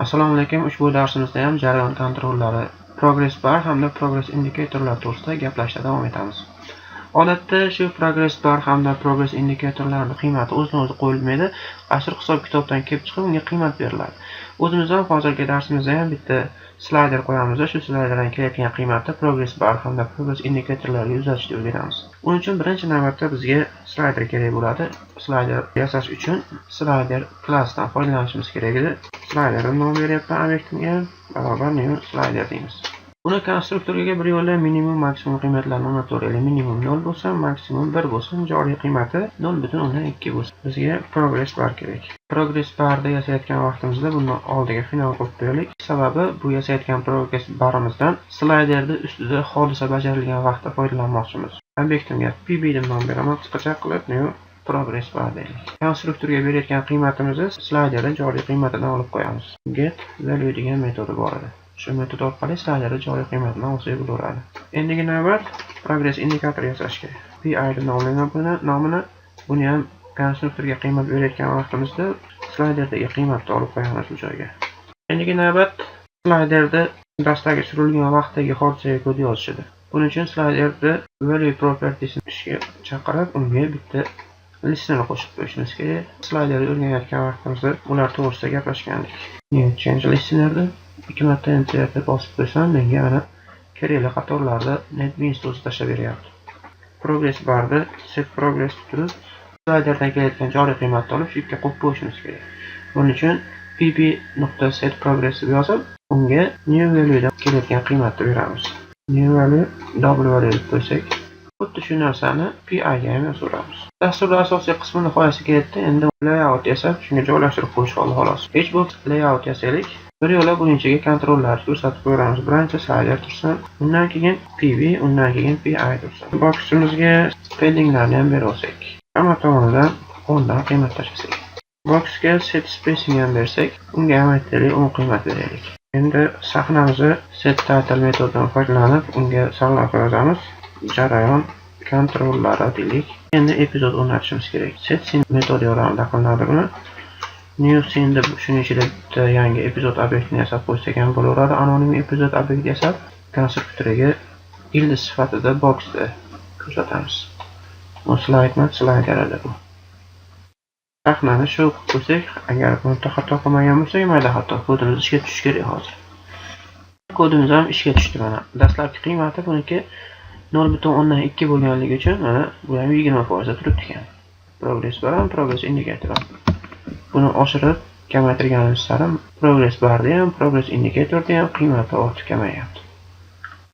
Assalomu alaykum. Ushbu darsimizda ham jarayon kontrollari, progress bar hamda progress indikatorlar to'g'risida gaplashishda davom etamiz. Odatda shu progress bar hamda progress indikatorlarning qiymati o'zidan o'zi qo'yilmaydi. Qaysidir hisob kitobdan kelib chiqib, unga qiymat beriladi. O'zimiz ham hozirgi darsimizda ham bitta slayder qo'yamiz, shu slayderdan kelayotgan qiymatni progress bar hamda progress indikatorlarga uzatishni o'rganamiz. Buning uchun birinchi navbatda bizga slayder kerak bo'ladi. Slayder yasash uchun slider klassidan foydalanishimiz kerak edi. Sliderni nom beryapman obyektimga, barobar new slider deymiz. Buni konstruktorga bir yo'la minimum, maksimum qiymatlarni o'rnataveraylik. Minimum 0 bo'lsa, maksimum 1 bo'lsin, joriy qiymati 0,2 bo'lsin. Bizga progress bar kerak. Progress barda yasayotgan vaqtimizda buni oldiga final qo'yib qo'yaylik. Sababi bu yasayotgan progress barimizdan slayderni ustida hodisa bajarilgan vaqtda foydalanmoqchimiz. Obyektimga pb deb nom beraman, qisqacha qilib new progress bar deylik. Konstruktorga berayotgan qiymatimizni slayderni joriyqiymatidan olib qo'yamiz. Get value degan metodi bor edi. Shu metod orqali slayderni joriy qiymatini olsak bo'laveradi. Endigi navbat progress indikator yasashga. PI deb nomlayman buni, nomini. Buni ham konstruktorga qiymat berayotgan vaqtimizda slayderdagi qiymatni olib qo'yamiz bu joyga. Endigi navbat slayderni dastagi surilgan vaqtdagi hodisaga kod yozish edi. Buning uchun slayderni value propertiesini ishga chaqirib, unga bitta listener qo'shib qo'yishimiz kerak. Slayderni o'rganayotgan vaqtimizda ular to'g'risida gaplashgandik. New change listenerni ikki marta enter deb bosib qo'ysam, menga mana kerakli qatorlarda NetBeans o'zi tashlab beryapti. Progress barda set progress turib, slayderdan kelayotgan joriy qiymatni olib, shu yerga qo'yib qo'yishimiz kerak. Buning uchun pb.set progress deb yozib, unga new value dan kelayotgan qiymatni beramiz. New value double value deb qo'ysak, xuddi shu narsani PI ga ham yozaveramiz. Dasturning asosiy qismi nihoyasiga yetdi. Endi layout yasab, shunga joylashtirib qo'yish qoldi, xolos. HBox layout yasaylik. Bir yo'la buning ichiga kontrollar ko'rsatib qo'yamiz. Birinchi slider tursin, undan keyin PB, undan keyin PI tursin. Boximizga paddinglarni ham berib olsak. Hamma tomonidan 10 dan qiymat tashlasak. Boxga set spacing ham bersak, unga ham aytaylik 10 qiymat beraylik. Endi sahnamizni set title metodidan foydalanib, unga sarlavha yozamiz. Jarayon kontrollari deylik. Endi epizod o'rnatishimiz kerak. Set scene metodi yordamida qilinadi buni. New scene deb shuning ichida bitta yangi epizod obyektini yasab qo'ysak ham bo'laveradi. Anonim epizod obyekt yasab, konstruktoriga ildiz sifatida boxda ko'rsatamiz. Bu slide emas, slider edi bu. Sahnani shu qilib qo'ysak, agar bunda xato qilmagan bo'lsak, mayda xato. Kodimiz ishga tushishi kerak hozir. Kodimiz ham ishga tushdi mana. Dastlabki qiymati buniki 0,2 bo'lganligi uchun mana bu ham 20% da turibdi ekan. Progress bar ham, progress indikator ham. Buni oshirib kamaytirganimiz sari progress barda ham, progress indikatorda ham qiymati ortib kamayyapti.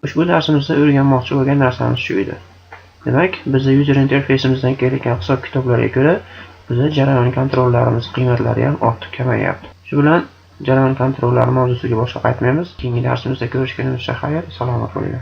Ushbu darsimizda o'rganmoqchi bo'lgan narsamiz shu edi. Demak, bizni user interfeysimizdan kelayotgan hisob kitoblarga ko'ra bizni jarayon kontrollarimiz qiymatlari ham ortib kamayyapti. Shu bilan jarayon kontrollari mavzusiga boshqa qaytmaymiz. Keyingi darsimizda ko'rishgunimizcha xayr, salomat bo'linglar.